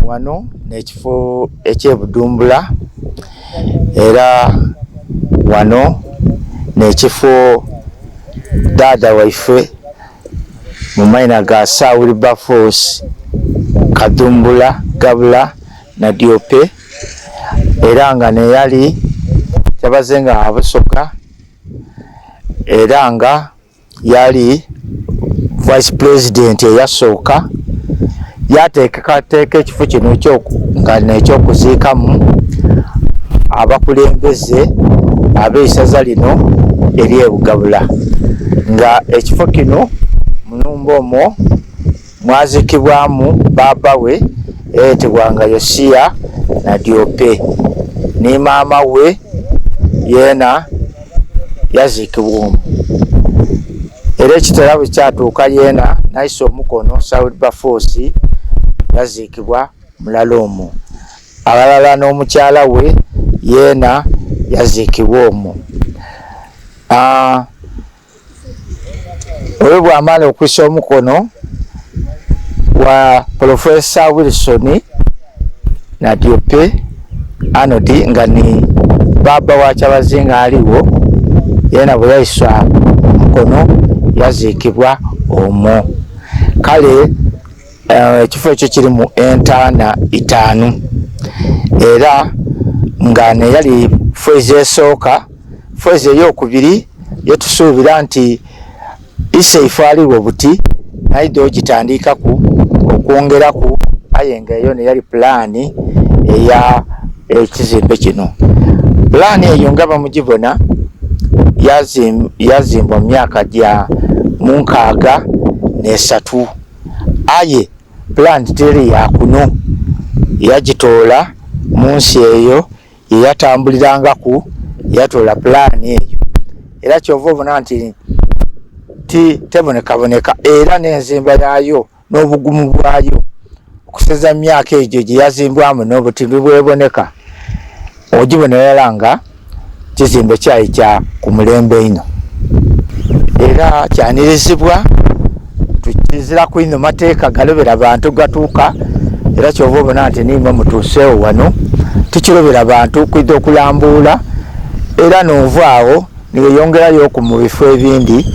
Wano n'ekifo eky'e Budhumbula era wano n'ekifo dhaadha waife mu maina ga Sir Wilberforce Kadhumbula Gabula Nadiope era nga n'eyali Kyabazinga wa Busoga era nga yali Vice President eyasooka, yateekateeka ekifo kino nga n'ekyokuziikamu abakulembeze ab'eisaza lino ery'e Bugabula. Nga ekifo kino mu nhumba omwo Mwazikibwamu bbaabba we eyayetebwanga Yosia Nadiope, ni maama we yeena yaziikibwa omwo. Era ekitera bwe kyatuuka yeena n'aisa omukono Sir Wilberforce yaziikibwa mulala omwo. Aghalala n'omukyala we yeena yaziikibwa omwo. Oyo bwamala okwisa omukono wa Pulofeesa Wilson Nadiope Arnold nga ni bbaabba wa Kyabazinga aligho, yeena bweyaisa omukono yaziikibwa omwo. Kale ekifo ekyo kirimu entaana itaanu era nga neyali feezi esooka. Feezi eyokubiri yetusuubira nti Iseife aligho buti naidha ogitandiikaku okwongeraku aye nga eyo neyali pulaani eya ekizimbe kino. Pulaani eyo nga bwemugibona yazimbwa mu myaka gya mu 63 aye pulaani teri ya kuno yagitoola munsi eyo yeyatambulirangaku yatoola pulaani eyo era kyova obona nti tebonekaboneka era n'enzimba yaayo n'obugumu bwayo okusinziira mu myaka egyo gye yazimbwamu n'obuti bweboneka ogibonera irala nga kizimbe kyali kya ku mulembe inho era kyanirizibwa. Kiziraku inho mateeka galobera bantu gatuuka era kyova obona nti nimwe mutuuseegho ghano. Tikirobera bantu kwidha okulambuula era nova agho ni weyongerayoku mu bifo ebindi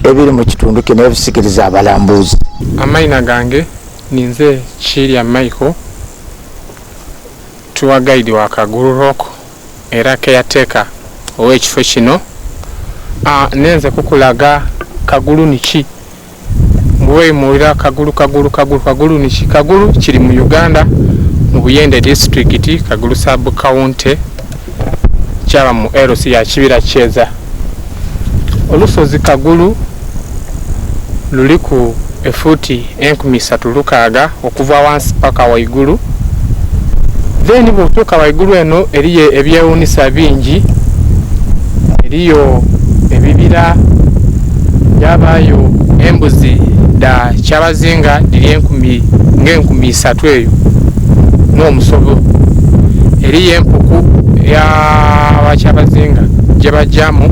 ebiri mu kitundu kino ebisikiriza abalambuzi. Amaina gange ninze Kiirya Michael, tour guide wa Kagulu Rock era caretaker ow'ekifo kino. Nenze kukulaga Kagulu niki. Bwemuwulira Kagulu, Kagulu, Kagulu, Kagulu niki? Kagulu kiri mu Uganda mu Buyende disitulikiti, Kagulu sub county, kyaba mu LC ya Kibira Kyeza. Olusozi Kagulu luliku efuuti 3600 okuva ghansi paka ghaigulu. Then bwotuuka ghaigulu eno eriyo ebyeghunisa bingi, eriyo ebibira, yabayo embuzi dha kyabazinga dhiri enkumi nga 3000 eyo n'omusobo. Eriyo empuku ya bakyabazinga gyebagyamu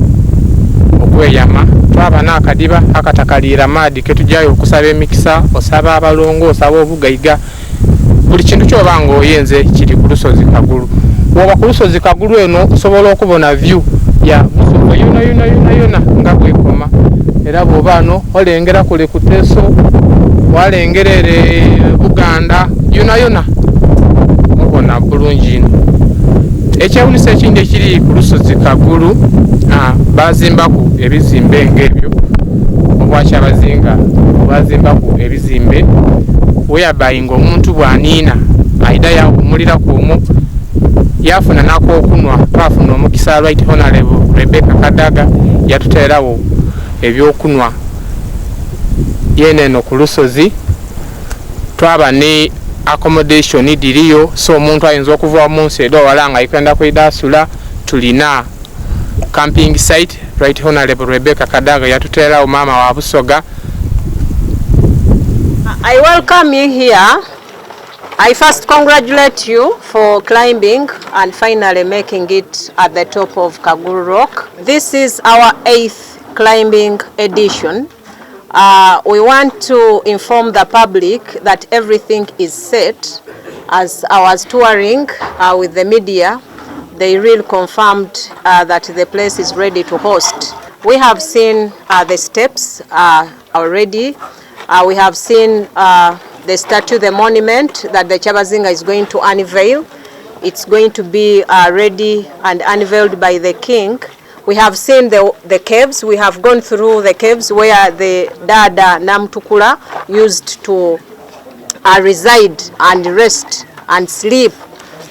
okweyama. Twaba n'akadhiba akatakaliira maadhi ketugyayo okusaba emikisa, osaba abalongo, osaba obugaiga. Buli kintu kyoba nga oyenze kiri ku lusozi Kagulu. Bwoba ku lusozi Kagulu eno osobola okubona view ya Busoga yonayona yonayona nga bwekoma. Era bwoba ghano olengera kule ku Teso, walengera ere Buganda yonayona obona bulungi inho. Ekyewunisa ekindi ekiri ku lusozi Kagulu, bazimbaku ebizimbe nga ebyo obwakyabazinga bwazimbaku ebizimbe whereby nga omuntu bwaniina aidha yaghumuliraku omwo yafuna n'akokunhwa. Twafuna omukisa Right Honourable Rebecca Kadaga yatuteragho ebyokunhwa yene eno ku lusozi. Twaba ni accommodation dhiriyo so omuntu ayinza okuva munsi edh'oghala nga ali kwenda kwidha asula. Tulina camping site Right Honourable Rebecca Kadaga yatuteragho maama wa Busoga. I welcome you here. I first congratulate you for climbing and finally making it at the top of Kagulu Rock. This is our 8th climbing edition. Uh, we want to inform the public that everything is set. As I was touring uh, with the media, they really confirmed uh, that the place is ready to host. We have seen uh, the steps uh, already. Uh, we have seen uh, the statue, the monument that the Kyabazinga is going to unveil. It's going to be uh, ready and unveiled by the king. We have seen the, the caves. We have gone through the caves where the Dada Namtukula used to uh, reside and rest and sleep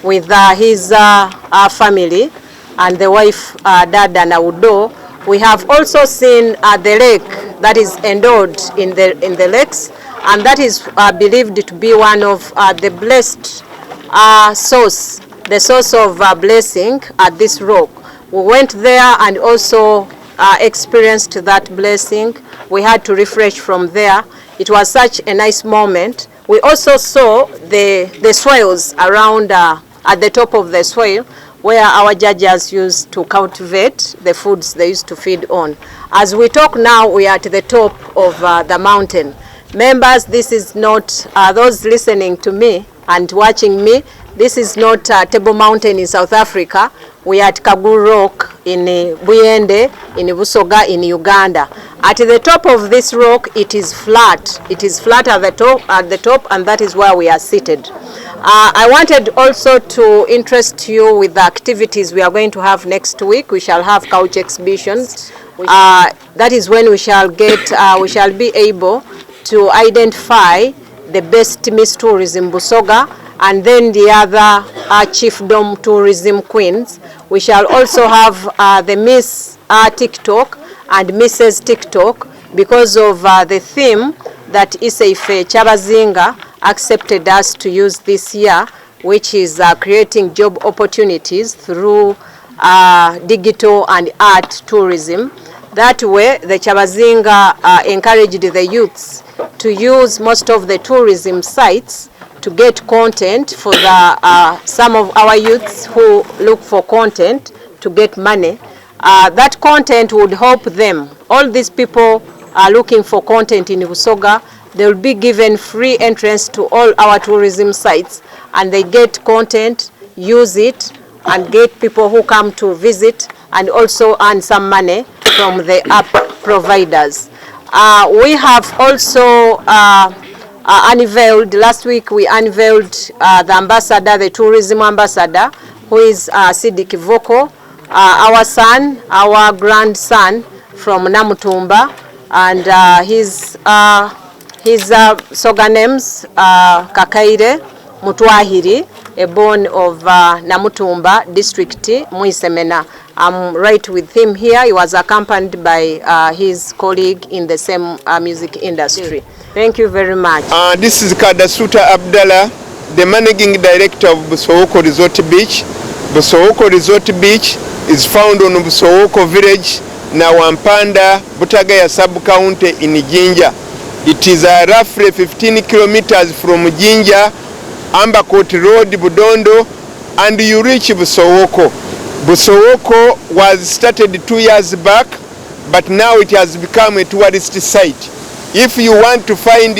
with uh, his uh, uh, family and the wife uh, Dada Naudo. We have also seen uh, the lake that is endowed in the, in the lakes, and that is uh, believed to be one of uh, the blessed uh, source, the source of uh, blessing at this rock. We went there and also uh, experienced that blessing. We had to refresh from there. It was such a nice moment. We also saw the, the soils around uh, at the top of the soil where our judges used to cultivate the foods they used to feed on. As we talk now, we are at the top of uh, the mountain. Members, this is not, uh, those listening to me and watching me, this is not uh, Table Mountain in South Africa. We are at Kaguru Rock in uh, Buyende, in Busoga, in Uganda. At the top of this rock, it is flat. It is flat at the top, at the top and that is where we are seated. Uh, I wanted also to interest you with the activities we are going to have next week. We shall have couch exhibitions. Uh, that is when we shall get, uh, we shall be able to identify the best Miss Tourism Busoga and then the other uh, chiefdom tourism queens. We shall also have uh, the Miss uh, TikTok and Mrs. TikTok because of uh, the theme that Iseife Kyabazinga accepted us to use this year, which is uh, creating job opportunities through uh, digital and art tourism. That way, the Kyabazinga uh, encouraged the youths to use most of the tourism sites to get content for the, uh, some of our youths who look for content to get money. Uh, that content would help them. All these people are looking for content in Busoga. They will be given free entrance to all our tourism sites and they get content, use it, and get people who come to visit and also earn some money from the app providers. Uh, we have also uh, uh, unveiled, last week we unveiled uh, the ambassador, the tourism ambassador, who is uh, Sidi Kivoko, uh, our son, our grandson from Namutumba, and uh, his, uh, his uh, soga names, uh, Kakaire Mutwahiri, a born of uh, Namutumba district, Muisemena. I'm right with him here. He was accompanied by uh, his colleague in the same uh, music industry. Thank you very much. Uh, this is Kadasuta Abdallah, the managing director of Busowoko Resort Beach. Busowoko Resort Beach is found on Busowoko village, Nawampanda, Butagaya sub-county in Jinja. It is uh, roughly 15 kilometers from Jinja, Ambakot Road, Budondo, and you reach Busowoko. Busowoko was started two years back, but now it has become a tourist site. If you want to find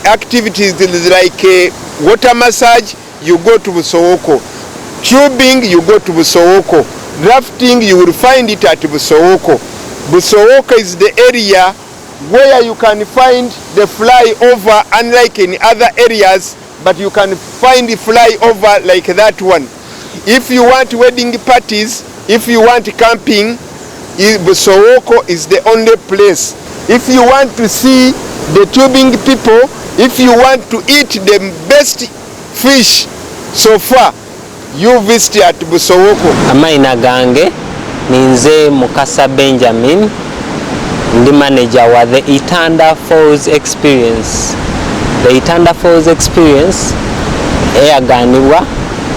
activities like uh, water massage, you go to Busowoko. Tubing, you go to Busowoko. Rafting, you will find it at Busowoko. Busowoko is the area where you can find the flyover, unlike in other areas, but you can find the flyover like that one. If you want wedding parties, if you want camping, Busowoko is the only place. If you want to see the tubing people, if you want to eat the best fish so far, you visit at Busowoko. Amaina gange ninze Mukasa Benjamin, ndi manager wa the Itanda Falls Experience. The Itanda Falls Experience eyaganibwa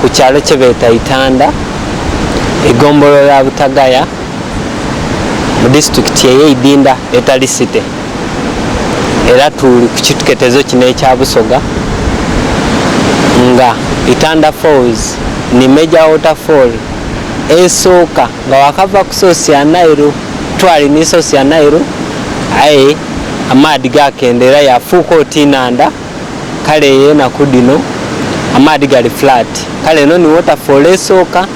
ku kyalo kyebeeta Itanda, egombolola ya Butagaya mu disitulikiti ey'Eidinda etali city. Era tuli ku kiketezo kino ekya Busoga nga Itanda Falls ni major waterfall esooka nga wakava ku source ya Nile twali ni source ya Nile aye Amaadhi gaakendeera yaafuuka oti nhandha. Kale enaku dhino amaadhi gali flat. Kale eno ni waterfall esooka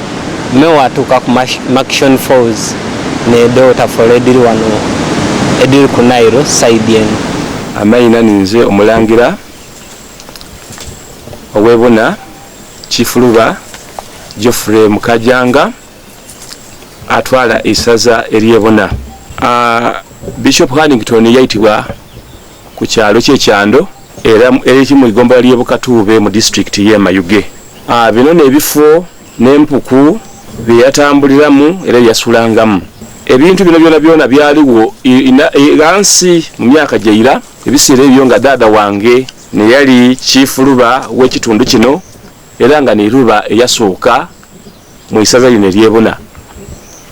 me watuuka ku Murchison Falls n'edho waterfall edhiri wano edhiri ku Nile side eno. Amaina ninze Omulangira ow'e Buna, Chief Luba Geoffrey Mukajanga atwala eisaza ery'e Buna. Bishop Hannington yaitibwa ku kyalo kye Kyando era ekiri mu igombolola ly'e Bukatuube mu disitulikiti y'e Mayuge. Bino n'ebifo n'empuku bye yatambuliramu era bye yasulangamu. Ebintu bino byonabyona byaligho ghansi mu myaka gy'eira, ebiseera ebyo nga dhaadha wange n'eyali Chief Luba w'ekitundu kino era nga ni Luba eyasooka mu isaza lino ery'e Buna,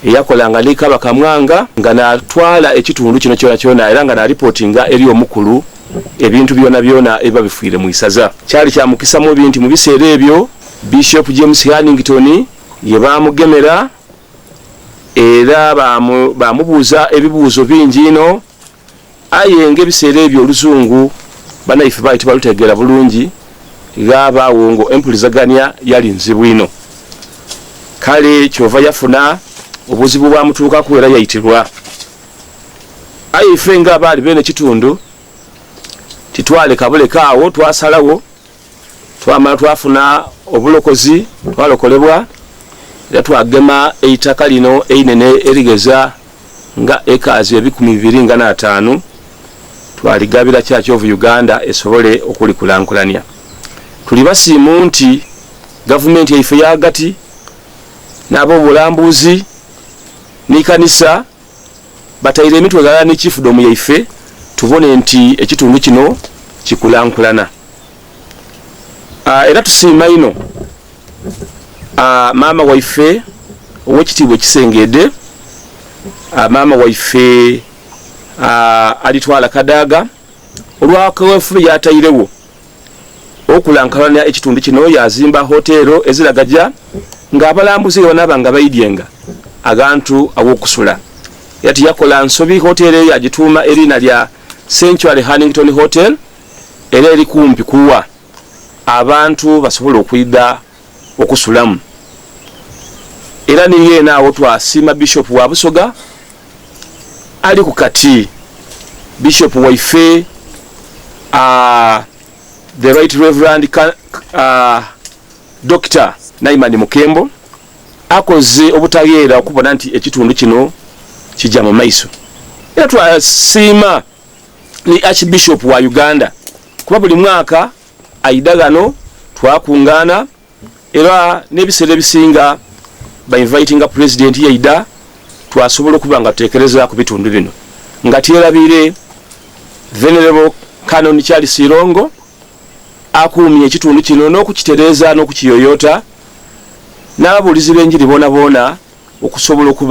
eyakolanga ni Kabaka Mwanga nga n'atwala ekitundu kino kyonakyona era nga n'alipotinga eri omukulu ebintu byonabyona ebiba bifiire mu isaza. Kyali kya mukisa mubi nti mu biseera ebyo Bishop James Hannington ye baamugemera era baamubuuza ebibuuzo bingi inho. Aye nga ebiseera ebyo oluzungu banaife baali tibalutegeera bulungi, ghabaagho nga empulizagania yali nzibu inho. Kale kyova yafuna obuzibu bwamutuukaku era yaitirwa. Aye ife nga abaali beene kitundu titwaleka buleke agho, twasalagho Twamala twafuna obulokozi, twalokolebwa, era twagema eitaka lino einene erigheza nga ekazi 205 twaligabira Church of Uganda esobole okulikulankulania. Tuli basiimu nti gavumenti yaife eyaghagati n'abobulambuzi ni kanisa bataire emitwe ghalala ni chiefdom yaife tubone nti ekitundu kino kikulankulana. Era tusiima inho maama waife ow'ekitiibwa ekisengeedhe, maama waife Alitwala Kadaga olwa kawefube y'atairegho okulankulania ekitundu kino. Yaazimba hoteero eziraga ja nga abalambuzi ghebanaaba nga baidyenga aghantu agh'okusula. Era tiyakola nsobi hoteero eyo yaagituuma eriina lya Century Hannington Hotel. Era eri kumpi kuwa abantu basobole okwidha okusulamu. Era ni yeena agho twasiima Bishop wa Busoga aliku kati, Bishop waife The Right Reverend Dokita Naiman Mukembo akoze obutagheera okubona nti ekitundu kino kija mu maiso. Era twasiima ni Archbishop wa Uganda kuba buli mwaka aidha ghano twakungaana era n'ebiseera ebisinga ba invitinga Pulezidenti yaidha twasobola okuba nga tutekereza ku bitundu bino nga tyerabiire Venerable Canon Charles Irongo akuumye ekitundu kino n'okukitereeza n'okukiyoyoota n'ababuulizi b'enjiri boonaboona okusobola okuba.